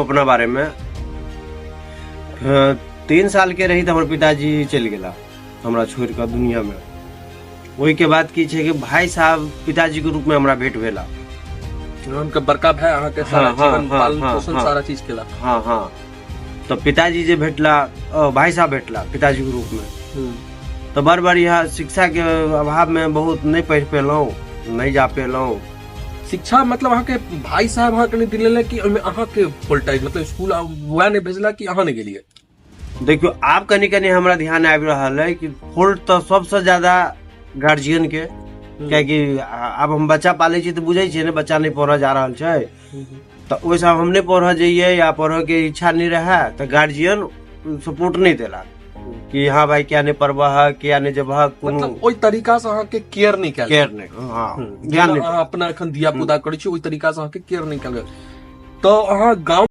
अपना बारेमे, 3 सालके रही तऽ हमर पिताजी चलि गेला हमरा छोड़ि कऽ दुनियामे। ओहिके बाद की छै कि भाई साहब पिताजीके रूपमे हमरा भेंट भेला। हुनकर बड़का भाई अहाँके सारा जीवन पालन पोषण सारा चीज केला। हाँ हाँ, तऽ पिताजी जे भेटला, भाई साहब भेटला पिताजीके रूपमे, तऽ बड़ बढ़िया। शिक्षाके अभावमे बहुत नहि पढ़ि पेलहुँ, नहि जा पेलहुँ। शिक्षा मतलब अहाँके भाई साहब अहाँके नहि दिलेला कि ओहिमे अहाँके वोल्टेज, मतलब स्कूल वएह नहि भेजला कि अहाँ नहि गेलियै? देखियौ, आब कनि कनि हमरा ध्यान आबि रहल है कि फॉल्ट तऽ सबसँ ज्यादा गार्जियन के, कियाकि आब हम बच्चा पालै छी तऽ बुझै छियै ने, बच्चा नहि पढ़ऽ जा रहल छै, तऽ ओहिसँ हम नहि पढ़ऽ जइयै या पढ़ऽके इच्छा नहि रहए तऽ गार्जियन सपोर्ट नहि देला कि हाँ भाई, किया नहि पढ़बह, किया नहि जेबह, कोनो मतलब ओहि तरीका से अहाँके केयर नहि कयल। केयर नहि, हाँ, ध्यान जेना नहि। अहाँ अपना एखन धिया पुता करै छी, ओहि तरीका से अहाँके केयर नहि कयल गेल, तऽ अहाँ गाँव